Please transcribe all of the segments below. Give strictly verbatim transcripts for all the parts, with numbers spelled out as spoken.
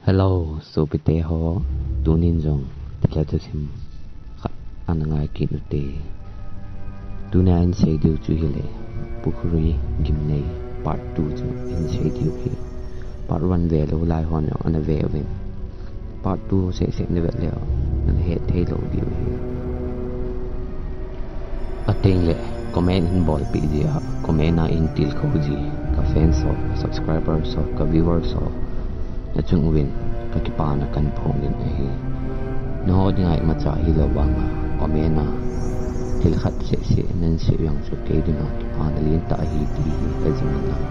Hello, sopite ho, tunin jong thilha thusim khat ana ngai kit ute. Tunia hin sei diu chu hile, Pukhuri Gimnei part two chu hin sei diu hi. Part one ve lou lai hon jong ana ve uvin. Part two seh seh na vet leh, nana het thei lou diu hi. Ateng le comment hin bolpeh ji a, comment a hin tilkhou ji, ka fans ho, ka subscribers ho, ka viewers ho, nachung uvin kakipana kahin phong in ahi. Nangho dinga imacha hilou vanga comment a thil khat seh seh nahin sei u jong chu kei dinga kipana lentah ahi ti hi hejing in lang,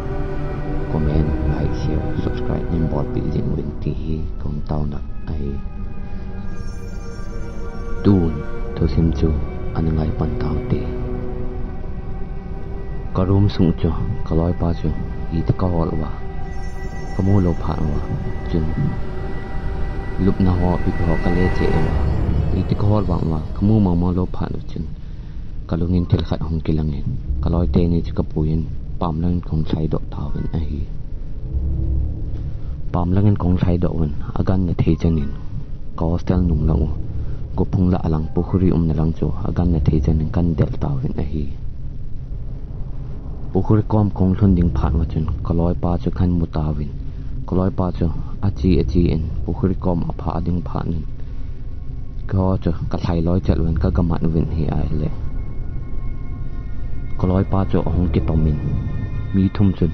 comment, like, share, subscribe nahin bolpeh jing uvin ti hi kahung taona ahi. Tun thusim chu ana ngai pan taute. Ka room sung chu ka loipa chu iti kahol uva, kamu lou phat uva chun lupna ho, ipi ho kale cheh uva, iti kahol vang uva, kamu mong mong lou phat uva chun kalungin thil khat hung kilang in, ka loi teni chu kapuiyin pam langin kahung lhaidoh tauvin ahi. Pam langin kahung lhaidoh uvin, aganna thei chan in ka hostel nung lang u, gophung lah a lang, Pukhuri umna lang chu aganna thei chan in kahin del tauvin ahi. Pukhuri kom kahung lhun ding phat uva chun ka loipa chu kahin mu tauvin, ka loipa chu ache ache in Pukhuri kom aphah ding phat in, keiho chu kalhai loi chet uvin, kagamat uvin ahile, ka loipa chu ahung kitom in, mi thum chun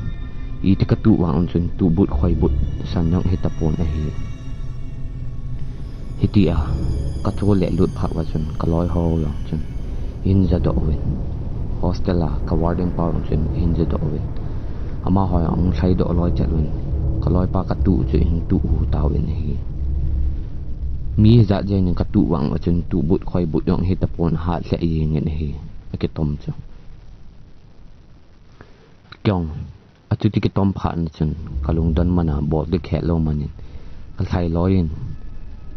iti katuh vang un chun tuhbut khoibut san jong hitapon ahi. Hitia kacho le lut phat uva chun ka loi ho jong chun eihin jadoh uvin, hostel a ka warden pa jong chun eihin jadoh uvin, amaho jong ahung lhaidoh loi chet uvin, ka loipa katuh chu eihin tuh u tauvin ahi. Mi hijat jeng in katuh vang uva chun tuhbut khoibut jong hitapon, ahat lheh jeng in ahi, akitom chu. Kei jong achuti kitom phat na chun kalungdon man a bol ding khelou man in, kalhai loi in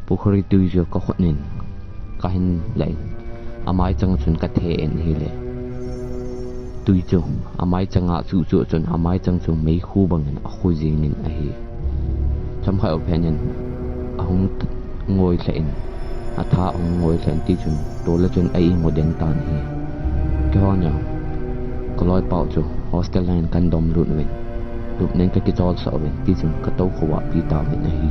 Pukhuri tui chu kakhut in kahin lah in, amaichang chun kathe in ahile, tui chu amaichang a chuh chuh chun amaichang chu meikhu bangin akhu jeng in ahi. Chomkhat jou phat in ahung ngoi lheh in, atha ahung ngoi lheh in, tichun tol a chun a-imu den tan ahi. Keihon jong ka loipa u chu hostel lang in kahin dom lut uvin, lupna in kakicholsah uvin, tichun katou khovahpi tauvin ahi.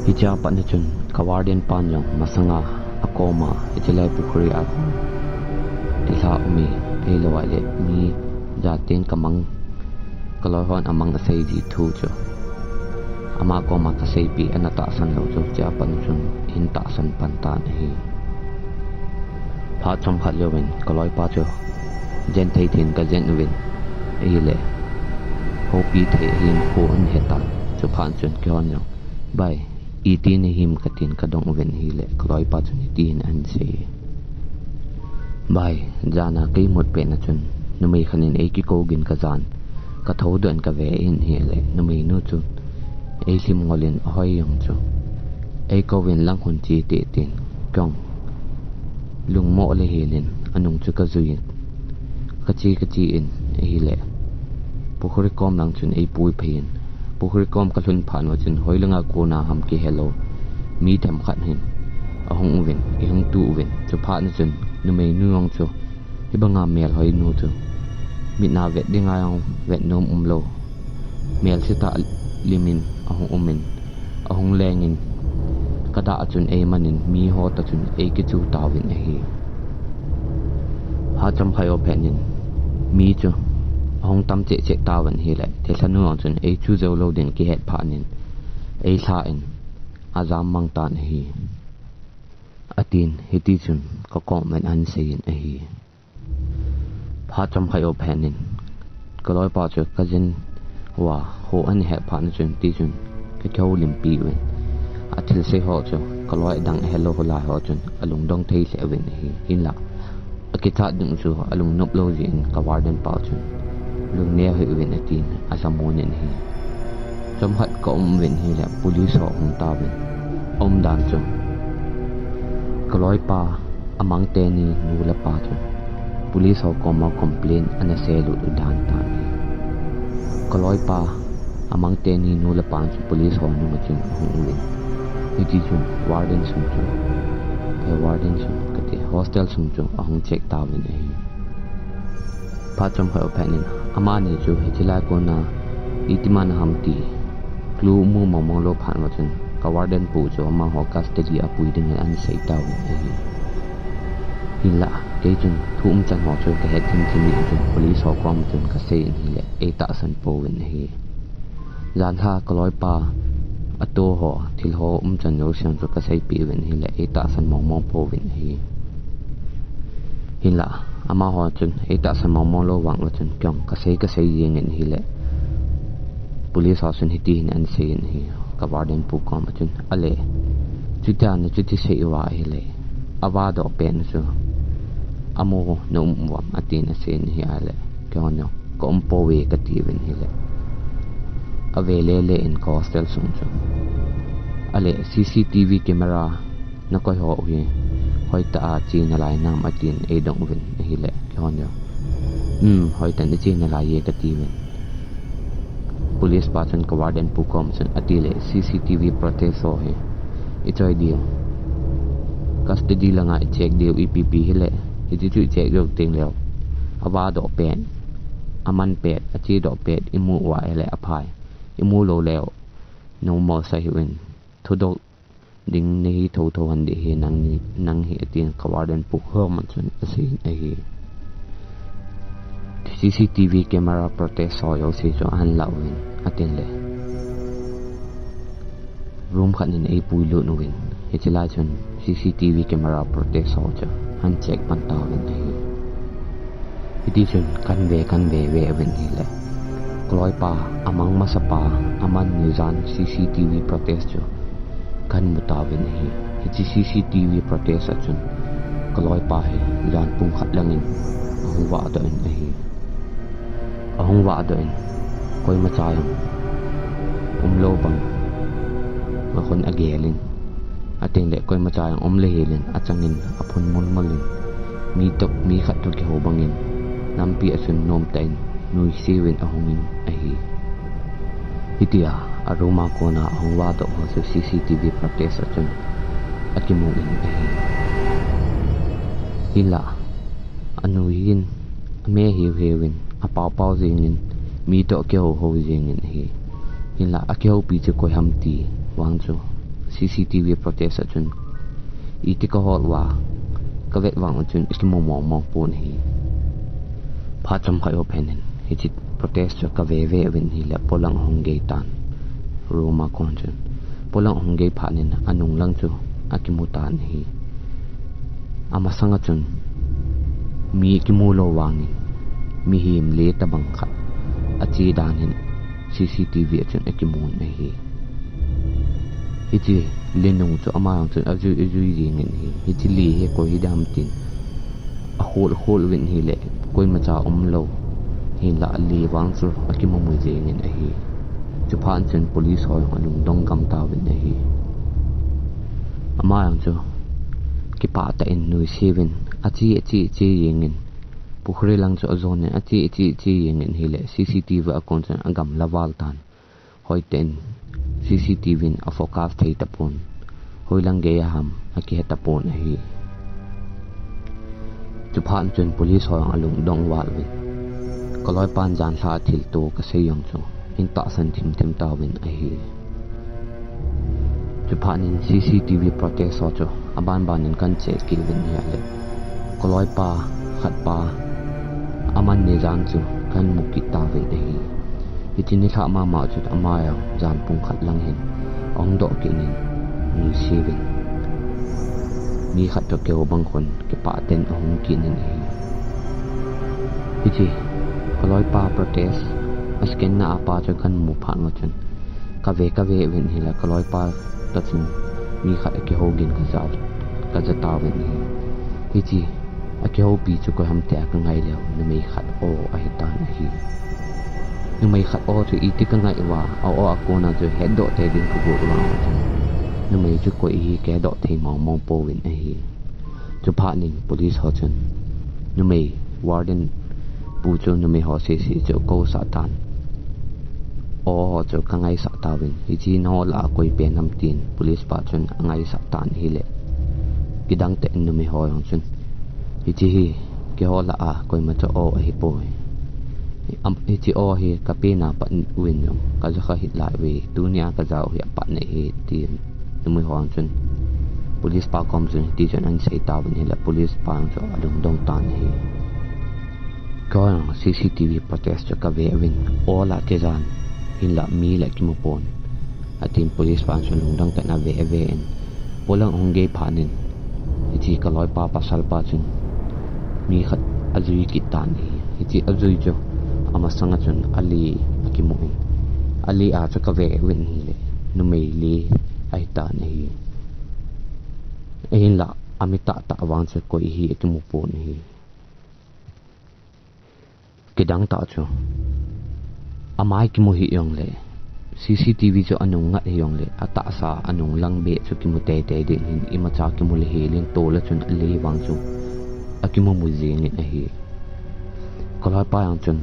Hichea pat na chun ka warden pan jong masanga akoma, hiche lai Pukhuri a kon thilha um e, ahilou le mi jaten kamang, ka loi hon amang asei ji thu chu ama koma kaseipeh, ana tahsan lou chu, hichea pat na chun eihin tahsan pan tan ahi. Phat chomkhat jouvin ka loipa chu jen thei thei in kajen uvin ahile, houpi thei ahin kho ahin he tan. Chuphat chun keihon jong, "Bai, iti nahim?" katin kadong uvin ahile, ka loipa chun hitihin ahin sei: "Bai, jana kei mut pet na chun numei khat in eikikou gin kajan, kathoudoh in kave in ahile, numeinu chu eilhim ngol in ahoi jong chu, eikouvin lang hung che teh tin, kei jong lungmo le hel in anung chu kajui in, kache kache in ahile, Pukhuri kom lang chun eipui phei in, Pukhuri kom kalhun phat uva chun hoilanga kona ham kihelou mi themkhat hin ahung uvin, eihung tuh uvin, chuphat na chun numeinu jong chu hibanga melhoinu chu, mit a vet dinga jong vetnom umlou, melse tah lim in ahung um in, ahung leng in, kadah a chun eiman in, miho toh chun eikichu tauvin ahi." Phat chomkhat jou phat in mi chu ahung tam cheh cheh tauvin ahile, thilhanu jong chun eichu jou lou din akihet phat in, eilhah in ajam mang tan ahi, atin, hitichun kakom uvin ahin sei in ahi. Phat chomkhat jou phat in ka loipa chu kajen uva kho ahin het phat na chun, tichun kakihoulimpi uvin, athilsei ho chu ka loi adang ahelou ho lai ho chun alungdong thei lheh uvin ahi. Hinla akichat ding chu alungnop lou jeh in ka warden pa chun lungneo hih uvin atin, alhamon in ahi. Chomkhat kaum uvin ahile police ho ahung tauvin, aumdan chu ka loipa amang teni nu le pa chun police ho koma complain ana selut u dan tan ahi. Ka loipa Amang teni nu le pa chu police ho nunga chun ahung uvin. Hiti chun warden sung chu, eh, warden sung kati, hostel sung chu ahung check tauvin ahi. Phat chomkhat apat in, amani chu hiche lai kona iti man ham ti clue mu mong mong lou phat uva chun, ka warden pu chu amaho custody a pui dingin ahin sei tauvin ahi. Hinlah, kei chun thu umchan ho chu kahet thim thim in chun police ho koma chun kasei in ahileh eitahsan pouvin ahi. Janhi a kaloipa ato ho, thil ho umchan jouse chu kaseipeh uvin ahileh eitahsan mong mong pouvin ahi. Hinlah, amaho chun eitahsan mong mong lou vang uva chun, kei jong kasei kasei jeng in ahileh police ho chun hiti hin ahin sei in ahi, ka warden pu koma chun, ale, chutia nachuti sei uva ahileh, ava doh pet na chu amu na um uvem, atin asei in ahileh, kei jong ka um pouve kati uvin ahileh, ave lele in ka hostel sung chu, ale, C C T V camera nakoi ho u hi hoitah a che nalai nam, atin eidong uvin ahileh, kei jong, um, hoitah in che nalai e kati uvin. Police pa chun ka warden pu koma chun atileh, C C T V footage ho hi ichoi diu, custody langa icheck diu, ipi pi hileh, hiti chu icheck diu teng leh, ava doh pet, aman pet, ache doh pet imu uva ahileh aphai, imu lou leh normal sa hih un, thudoh ding nahi thotho hande hi nang ni, nang hi, atin ka warden pu koma chun asei in ahi. C C T V camera footage ho jouse chu ahin la uvin, atin leh room khat in eipui lut uvin, hiche lai chun C C T V camera footage ho chu ahin check pan tauvin ahi. Hiti chun kahin ve, kahin ve ve uvin ahileh, kaloipa, amang masapa, aman ni jan C C T V footage chu kahin mu tauvin ahi. Hiche C C T V footage a chun kaloipa hi jan pung khat langin ahung vahdoh in ahi. Ahung vahdoh in, koimacha jong umlou bang a khun agel in, atengleh koimacha jong um lou hel in, achangin aphun mul mul in, mi toh, mi khat toh kihou bangin, lampi a chun nomtah in nuisel in ahungin ahi. Hitia a room a kona ahung vahdoh ho chu C C T V footage a chun akimu in ahi. Hinlah, anuiyin, ame hiu hiuvin, apao pao jengin, mi toh akihou hou jengin ahi. Hinlah, akihoupi chu koi ham ti vang chu C C T V footage a chun iti kahol uva, kavet vang u chun ikimu mong mong pon ahi. Phat chomkhat apat in, hiche footage chu kave ve uvin ahileh, polang ahung gei tan. Room a kon chun polang ahung gei phat in anung lang chu akimu tan ahi. Amasang a chun mi kimu lou vangin, mihem le tobang khat ache dan hin C C T V a chun akimun ahi. Hiche le nung chu ama jong chun ajui, ajui jengin ahi. Hiche le hi koi hidam tin akhol, akhol uvin ahileh, koimacha umlou. Hinlah le vang chu akimu mu jengin ahi. Chuphat chun police ho jong alungdong gam tauvin ahi. Ama jong chu kipah tah in nuisel in ache, ache, ache jengin, pukhri lang chu ajon in ache, ache, ache jengin ahileh, C C T V a kon chun agamla val tan. Hoitah in C C T V in afocus thei tapon, hoilang gei a ham akihe tapon ahi. Chuphat chun police ho jong alungdong val uvin, kaloipan janhi a thilto kasei jong chu ahin tahsan thim thim tauvin ahi. Chuphat in C C T V footage ho chu aban ban in kahin check kit uvin ahileh, kaloipa khat pa aman ni jan chu kahin mu kit tauvin ahi. Hiche nilhah mama chun ama jong jan pung khat lang hin ahung doh kit in, nuisel in, mi khat toh kihou bang khun kipah tah in ahung kit in ahi. Hiche kaloipa footage a second na a pa chu kahin mu phat uva chun kave, kave uvin ahileh, kaloipa toh chun mi khat akihou gin kaja, kaja tauvin ahi. Hiche akihoupi chu koi ham tia kangai leh, numei khat o ahitan ahi. Numei khat o chu iti kangai uva, a o a kona chu hetdoh thei ding kagot uva chun, numei chu koi ahi kahetdoh thei mong mong pouvin ahi. Chuphat in police ho chun numei warden pu chu numei ho sese chu akousah tan. aw ho chu ka ngaisah tauvin, hiche nangho lah a koi pen ham tin police pa chun angaisah tan ahile, kidang tah in numei ho jong chun, hiche hi keiho lah a koima chu aw ahipoi. Am, hiche aw hi ka pen a pat uvin jong ka ja kha hih lai uve, tunia ka ja u hi apatna ahi, tin numei ho jong chun police pa kom chun hiti chun ahin sei tauvin ahile, police pa jong chu alungdong tan ahi. Keiho jong C C T V footage chu ka ve uvin, aw lah a kijan, hinlah mi lah kimu pon, atin police pa chun lungdong tah in ave ave in, polang ahung gei phat in, hiche ka loipa pasal pa chun mi khat ajui kit tan ahi. Hiche ajui chu amasang a chun ali akimu in, ali a chu ka ve uvin ahile, numei li ahi tan ahi. Ahinlah ami tahtah vang chu koi hi akimu pon ahi. Kidang tah chu, amai kimu hih jongle, C C T V chu anung ngat hih jongle, atahsa anung lang beh chu kimu teitei ding hin, imacha kimu le hel in tol a chun ale vang chu akimu mu jeng in ahi. Ka loipa jong chun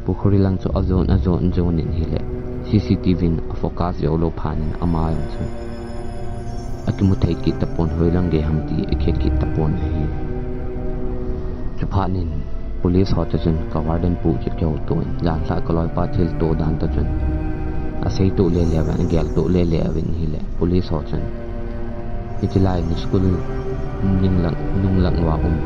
pukhuri lang chu ajon ajon jon in ahile, C C T V in afocus jou lou phat in ama jong chun akimu thei kit tapon, hoilang gei ham ti akhet kit tapon ahi. Chuphat in police ho toh chun ka warden pu chu kihouto in, janlhah ka loipa thilto dan toh chun asei toh lele uvin, agel toh lele uvin ahile, police ho chun, hiche lai in school nung lang, nung lang uva um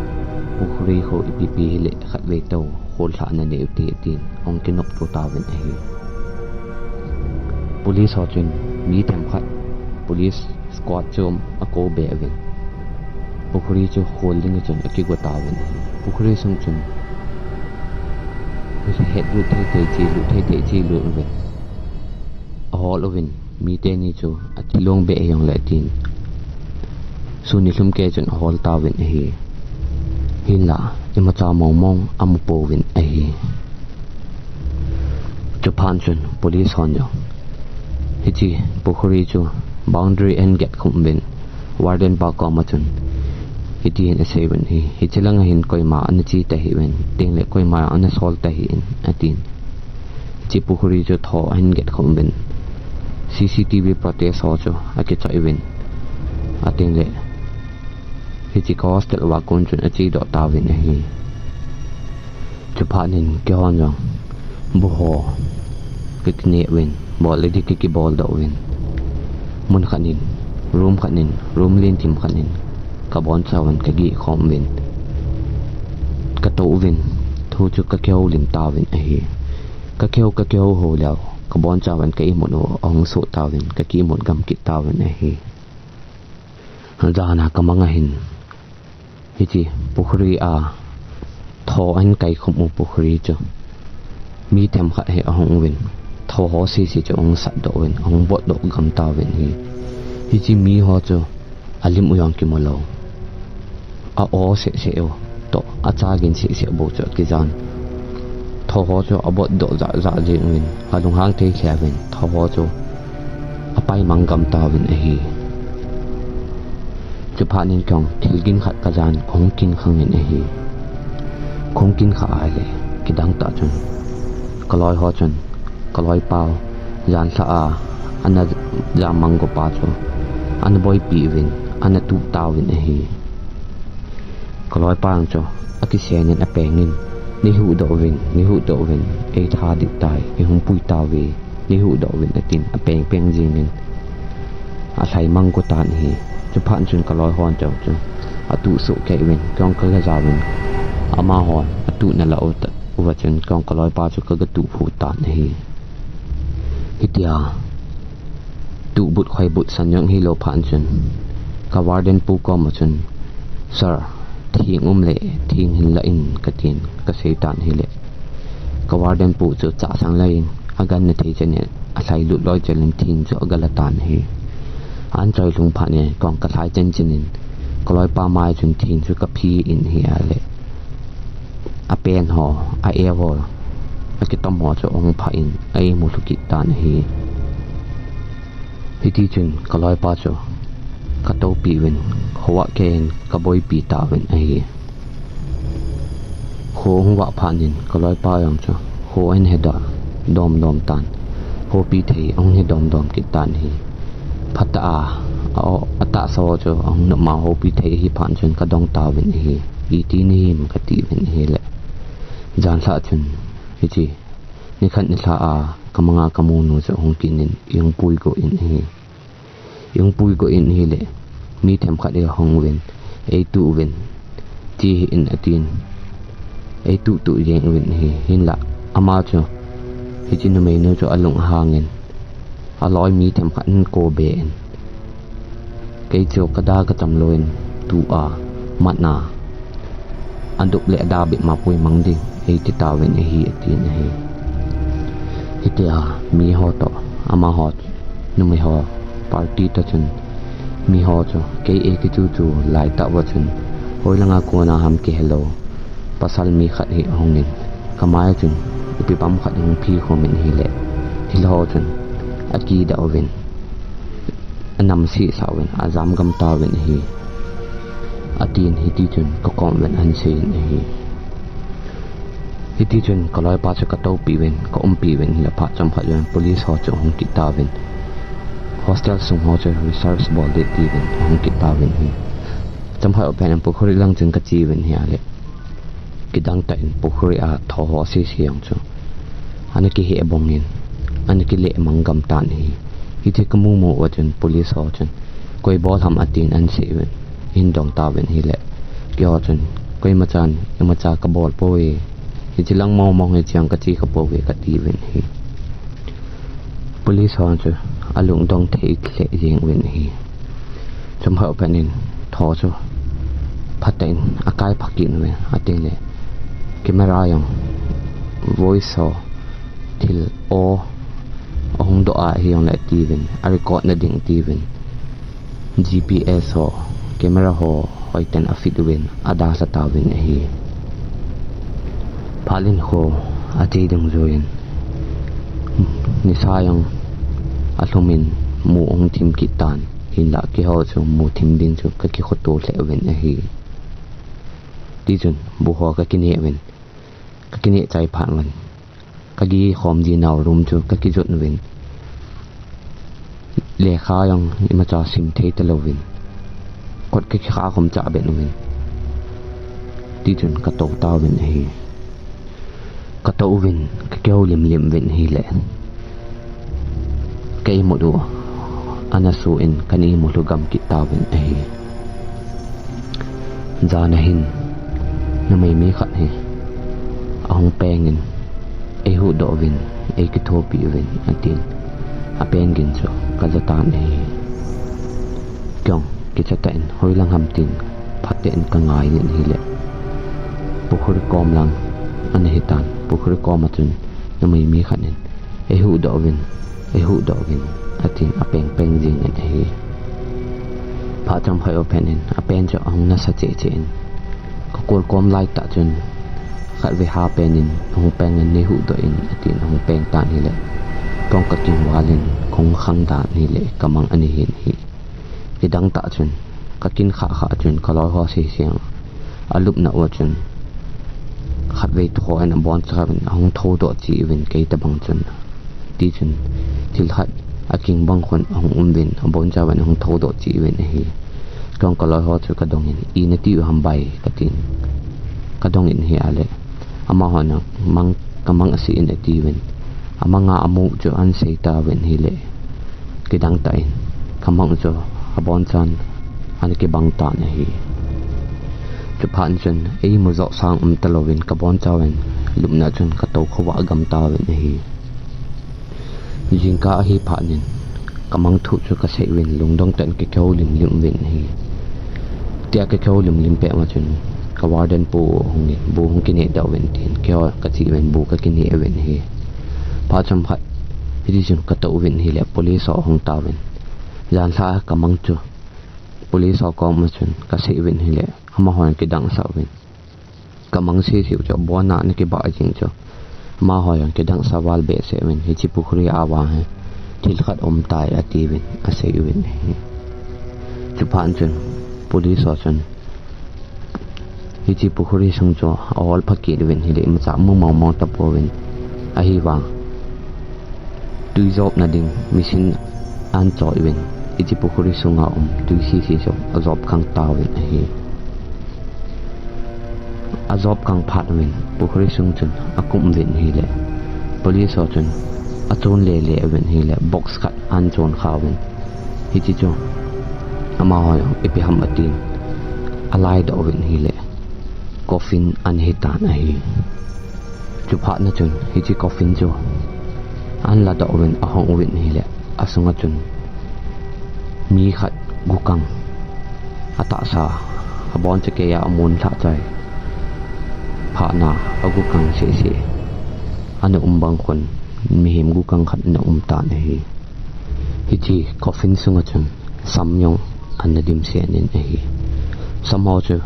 pukhuri khu ipi pi hile khatvei tou khollhah na nei ute, tin ahung kinopto tauvin ahi. Police ho chun mi themkhat, police squad chu akou be uvin, pukhuri chu khol ding chun akigo tauvin ahi. Pukhuri sung chun hetlut thei thei che, lut thei thei che lut uvin, ahol uvin, mi teni chu athi long be hih jongle tin, sun nilhum kei chun ahol tauvin ahi. Hinlah imacha mong mong amu pouvin ahi. Chuphat chun police hon jong hiche pukhuri chu boundary ahin get khum uvin, warden pa koma chun hiti hin asei uvin ahi, hiche lang a hin koima ana che tahih uvin, tengle koima ana sol tahih in, atin. Hiche pukhuri chu tho ahin get khum uvin, C C T V footage ho chu akichoi uvin, atengle hiche ka hostel uva kon chun achedoh tauvin ahi. Chuphat in keihon jong bu ho kakineh uvin, bol le ding kakibol doh uvin, mun khat in, room khat in, room lenthim khat in kabonchauvin kageh khom uvin, katou uvin, thu chu kakihoulim tauvin ahi. Kakihou, kakihou hou leu, kabonchauvin ka imut u ahung soh tauvin, ka kiimut gam kit tauvin ahi. Jan a kamang a hin, hiche pukhuri a tho ahin kaikhum u pukhuri chu mi themkhat hi ahung uvin, tho ho sese chu ahung satdoh uvin, ahung botdoh gam tauvin ahi. Hiche mi ho chu alim u jong kimu lou, a-o sehseh u toh, acha gin sehseh bou chu akijan. Tho ho chu abotdoh jahjah jeng uvin, alunghang thei lheh uvin, tho ho chu apaimang gam tauvin ahi. Chuphat in keiho thil gin khat kajan, kahung kin khang in ahi. Kahung kin khah ahile, kidang tah chun kaloi ho chun kaloipa u janlhah a ana jammang go pa chu ana boipi uvin, ana tuh tauvin ahi. Kaloipa jong chu akisen in apeng in, neihuhdoh uvin, neihuhdoh uvin, eitha ding tai, ihumpui tauve, neihuhdoh uvin, atin apeng peng jeng in alhai mang go tan ahi. Chuphat chun kaloi hon jong chu atuh soh kei uvin, keiho kaga ja uvin, amahon atuhna lah u ta uva chun keiho kaloipa chu kaga tuh phu tan ahi. Hitia tuhbut khoibut san jong hilou phat chun, ka warden pu koma chun, Sir, thing um le thing hin lah in, katin kasei tan ahile, ka warden pu chu chahsang lah in, aganna thei chan in, alhailut loi chan in thing chu aga lah tan ahi. Ahin choi lhung phat in, keiho kalhai chan chan in, kaloipa mai chun thing chu kaphe in ahile, apen ho, a-e ho, akitom ho chu ahung phah in, a-imu lhu kit tan ahi. Hitichun kaloipa chu katoupi uvin, kho a keiin kaboipi tauvin ahi. Kho ahung vah phat in kaloipa jong chu kho ahin hedoh domdom tan. houpi thei ahung hi domdom kit tan ahi. Phatah a, a, atahsa ho chu ahung nop ma houpi thei ahi phat chun kadong tauvin ahi. Iti nahim kati uvin ahile, janlhah chun hiche nikhat nilhah a kamanga kamu nu chu ahung kit in, eihung puigoh in ahi. Eihung puigoh in ahile, mi themkhat hi ahung uvin, eituh uvin, che hih in atin, eituh tuh jeng uvin ahi. Hinlah ama chu, hiche numeinu chu alung ahang in, aloi mi themkhat in kobe in, kei chu kada kacham lou in, tua, matna, adup le adabeh ma pui mang ding, eiti tauvin ahi atin ahi. Hitia miho toh, amaho, numeiho party toh chun, miho chu kei eikichu chu laitah uva chun, hoilanga kona ham kihelou pasal mi khat hi ahung in, kamai a chun ipi bang khat ahung phikhom in ahile, thilha ho chun akidah uvin, anamsehsah uvin, ajam gam tauvin ahi, atin hitichun kakom uvin ahin seiyin ahi. Hitichun kaloipa chu katoupi uvin, kaumpi uvin, ahile phat chomkhat jouvin police ho chu ahung kit tauvin, hostel sung ho chu research bol ding tiuvin ahung kit tauvin ahi. Chomkhat uva phat in pukhuri lang chun kache uvin ahile, kidang tah in pukhuri a tho ho sese jong chu ana kiheh bong in, ana kileh mang gam tan ahi. Hiche kamu mu uva chun police ho chun, koi bol ham atin ahin sei uvin, ahin dong tauvin ahile, keiho chun, koimachan imacha kabol poi, hiche lang mong mong hi chang kache kha pouve kati uvin ahi. Police ho chu alungdong thei lheh jeng uvin ahi. Chomkhat uva phat in tho chu phatah in akai pha kit uvin, atin le camera jong, voice ho, thil o ahung doh a hijongle tiuvin, arecord na ding tiuvin, G P S ho, camera ho hoiten afit uvin, adalha tauvin ahi. Phat in kho ache dungjuiyin, nisa jong alhum in mu ahung thim kit tan, hinlah keiho chu mu thim ding chu kakikhoto lheh uvin ahi. Tichun bu ho kakineh uvin, kakineh chai phat uvin, kagi khom jinau room chu kakijot uvin, lekha jong imacha sim thei talouvin, kot kakikha khom chah ben uvin, tichun katou tauvin ahi. Katou uvin, kakihou limlim uvin ahile, ka imut u ana su in, kana imu lhu gam kit tauvin ahi. Jan ahin, numei mi khat hi ahung peng in, eihuhdoh uvin, eikithopi uvin, atin, apeng gin chu kaja tan ahi. Kei jong kicha tah in, hoilang ham tin, phatah in kangai in ahile, pukhuri kom lang ana hitan, pukhuri kom a chun numei mi khat in, eihuhdoh uvin, eihuhdoh uvin, atin apeng peng jeng in ahi. Phat chomkhat uva phat in apen chu ahung nasa cheh cheh in, kakol kom laitah chun khatvei ha pen in ahung peng in, neihuhdoh in, atin ahung peng tan ahile, kei jong kakinval in, kahung khang dan ahile kamang ana hin ahi. Kidang tah chun, kakin khah khah chun, kaloi ho sese jong alupna uva chun, khatvei tho in abonchauvin ahung thoudoh cheh uvin, kei tobang chun. Tichun, thil khat aking bang khun ahung um uvin, abonchauvin ahung thoudoh cheh uvin ahi. Kei jong kaloi ho chu kadong in, ina ti u ham bai, katin, kadong in ahile, amahon mang, kamang asei in atiuvin, amanga amu chu ahin sei tauvin ahile, kidang tah in kamang chu abonchan ana kibang tan ahi. Chuphat chun eimu joh sang um talouvin, kabonchauvin lupna chun katou khovah gam tauvin ahi. Jingkah ahi phat in kamang thu chu kasei uvin, lungdong tah in kakihou limlim uvin ahi. Tia kakihou limlim pet ma chun, ka warden pu ahung in, bu hung kineh doh uvin tin, keiho kache uvin, bu kakineh uvin ahi. Phat chomkhat hitichun katou uvin ahile, police ho ahung tauvin, janlhah kamang chu police ho koma chun kasei uvin ahile, amahon kidangsah uvin, kamang sese u chu abonna ana kibah jing chu, amaho jong kidangsah val behseh uvin, hiche pukhuri a vang hi thil khat aum tai atiuvin, asei uvin ahi. Chuphat chun police ho chun hiche pukhuri sung chu ahol pha kit uvin ahile, imacha mu mong mong tapouvin, ahivang tui jopna ding machine ahin choi uvin, hiche pukhuri sunga um tui sese chu ajop khang tauvin ahi. Ajop khang phat uvin pukhuri sung chun akum uvin ahile, police ho chun achon lele uvin ahile, box khat ahin chon kha uvin. Hiche chu amaho jong ipi ham atin alai doh uvin ahile, coffin ahin he tan ahi. Chuphat na chun hiche coffin chu ahin ladoh uvin ahong uvin ahile, asunga chun mi khat gukang, atahsa, abon chakeiya amun lhah chai phat na, agukang sese ana um bang khun mihem gukang khat ana um tan ahi. Hiche coffin sunga chun sam jong ana dimset in ahi. Sam ho chu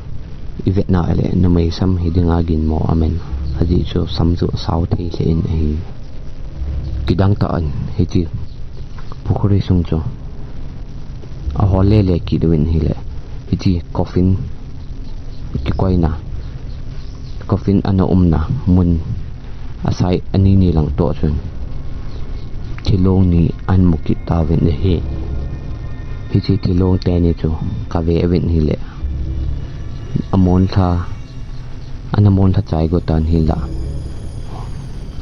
ivet na ahile, numei sam hi dinga ginmo aum in, ajeh chu sam chu asao thei lheh in ahi. Kidang tah in hiche pukhuri sung chu ahol lele kit uvin ahile, hiche coffin kikoina, coffin ana umna mun aside ani ni lang toh chun thilong ni ahin mu kit tauvin ahi. Hiche thilong teni chu kave uvin ahile, amon lha, ana mon lha chai go tan ahile,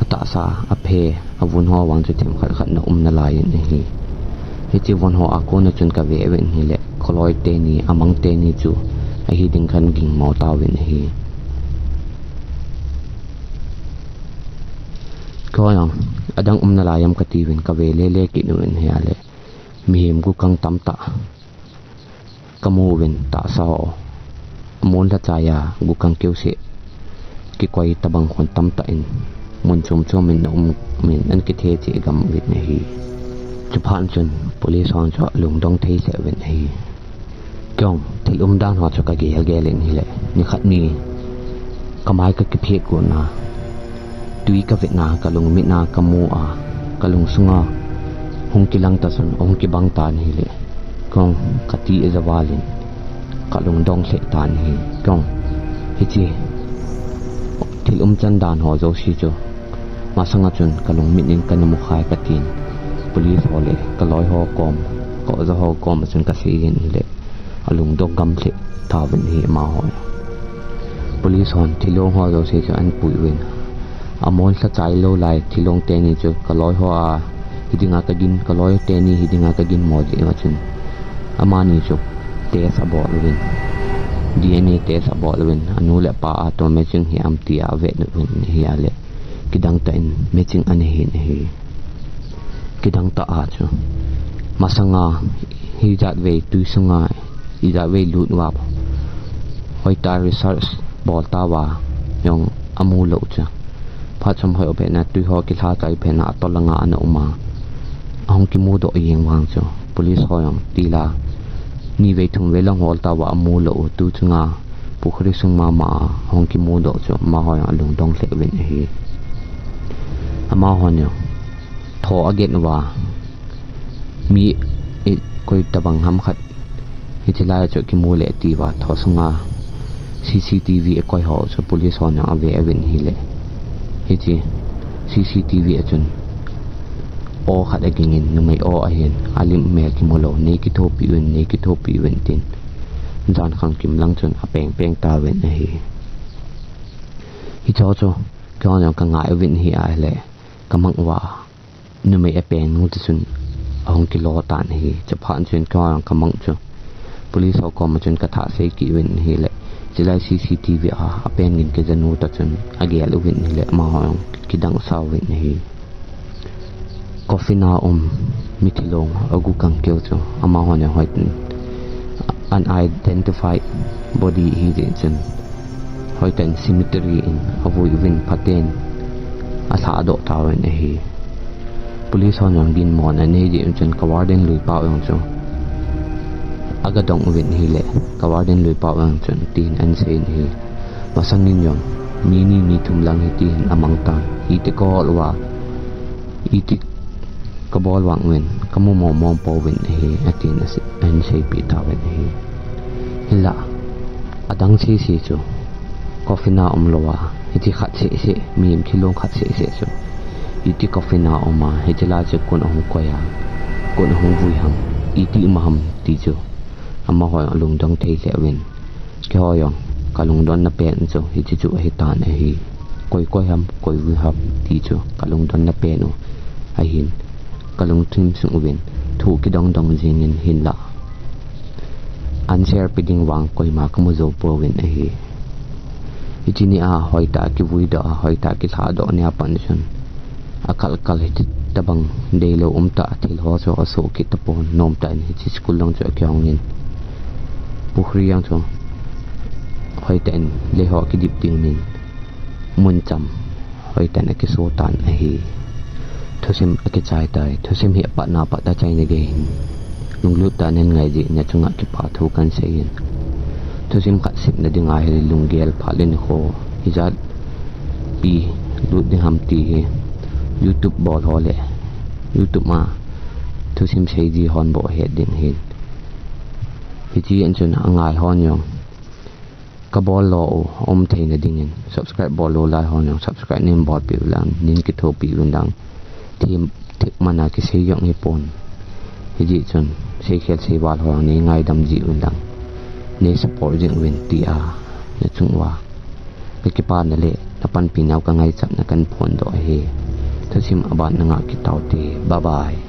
atahsa, aphe, avun ho vang chu themkhat khat ana um nalai in ahi. Hiche von ho a kona chun kave uvin ahile, kholoi teni, amang teni chu ahi ding kahin gingmo tauvin ahi. Keiho jong adang um nalai ham kati uvin kave lele kit uvin ahile, mihem gukang tamtah kamu uvin, tahsa ho, amon lha chaiya gukang keuseh kikoi tabang khun tamtah in mun chom chom in ana um in, ana kithe cheh gam uvin ahi. Chuphat chun police hon chu alungdong thei lheh uvin ahi. Keiho jong thil umdan ho chu kagel gel in ahile, nikhat ni kamai kakiphet got na, tui kavet na, kalungmit na kamu a, kalungsunga hung kilang tah chun ahung kibang tan ahile, keiho jong kati aja val in kalungdong lheh tan ahi. Keiho jong hiche thil umchan dan ho jouse chu masanga chun kalungmit in kana mukhai katin, police ho le kaloi ho kom, ka-oja ho koma chun kasei in ahile, alungdong gam lheh tauvin ahi amaho. Police hon thilong ho jouse chu ahin pui uvin, amon lha chai lou lai thilong teni chu kaloi ho a hi dinga kagin, kaloi teni hi dinga kaginmo jeh a chun, amani chu test abol uvin, D N A test abol uvin, anu le apa a toh matching hi am tia avet uvin ahile, kidang tah in matching ana hin ahi. Kidang tah a chu masanga hijat vei tui sunga ijat vei lut uva, hoitah research bol tauva jong amu lou chu, phat chomkhat pet na tui ho kilha chai pet na atol langa ana um a, ahung kimudoh jeng vang chu police ho jong tila ni vei thum vei lang hol tauva amu lou u, tu chunga pukhuri sung mama a ahung kimudoh chu amaho jong alungdong lheh uvin ahi. Amaho jong tho agen uva, mi, eh, koi tabang ham khat hiche lai chu kimu le atiuva, tho sunga C C T V akoi ho chu police hon jong ave uvin ahile, hiche C C T V a chun aw khat aging in, numei aw ahin, alim mel kimu lou, nei kithopi uvin, nei kithopi uvin tin, jan khangkim lang chun apeng peng tauvin ahi. Hicheho chu keiho jong kangai uvin ahi ahile, kamang uva, numei apeng nu tah chun ahung kilo tan ahi. Chuphat chun keiho jong kamang chu police ho koma chun kathah sei kit uvin ahile, chulai C C T V a apen gin kija nu tah chun agel uvin ahile, amaho jong kidang sa uvin ahi. Coffin a um mi thilong agukang keu chu amaho jong hoitah in unidentified body ahi jeh chun, hoitah in cemetery in avui uvin phaten alhadoh tauvin ahi. Police hon jong ginmona anei jeh chun ka warden Luipao jong chu aga dong uvin ahile, ka warden Luipao jong chun tin ahin seiyin ahi. Masang in jong mi ni mi thum lang hiti hin amang tan, iti kahol uva, iti kabol vang uvin, kamu mong mong pouvin ahi, atin ahin seipeh tauvin ahi. Hinla, adang sese chu coffin a umlouva, hiche khat seh seh, mihem thilong khat seh seh chu Iti coffin a um a, hiche lai chu koin ahung koi a, koin ahung vui ham, iti um ham ti chu amaho jong alungdong thei lheh uvin. Keiho jong kalungdonna pen chu hiche chu ahitan ahi. Koi koi ham, koi vui ham ti chu kalungdonna pen u ahin, kalungthim sung uvin thu kidong dong jingin hinlah answer pe ding vang koima kamu jou pouvin ahi. Hiche nia hoitah a kivui doh a, hoitah a kilhah doh nia pat chun akal kal hitabang deilou umtah a thil ho chu asoh kit tapon, nomtah in hiche school lang chu akihong in, pukhri jong chu hoitah in lei ho kidip ding in mun cham hoitah in akiso tan ahi. Thusim akichai tai. Thusim hi apatna pat a chaina gei hin lunglut tah in ngai jeh in nachunga kipa thu kahin seiyin, thusim khat simna dinga hi lunggel phat le nikho hijat pi lut ding ham ti hi YouTube bol ho le YouTube a thusim sei ji hon bou het ding ahin. Hiche jeh chun angai hon jong kabol lou u um theina dingin subscribe bol lou lai hon jong subscribe neibolpeh uvin lang, neikithopi uvin lang. Themkhat mana kisei jong hipon, hijeh chun seikhel seival ho jong neingaidam ji uvin lang, nei support jing uvin tia nachung uva kakipana le napanpinau kangaichatna kahin phondoh ahi. Thusim aban nangah kit taute. Bye bye.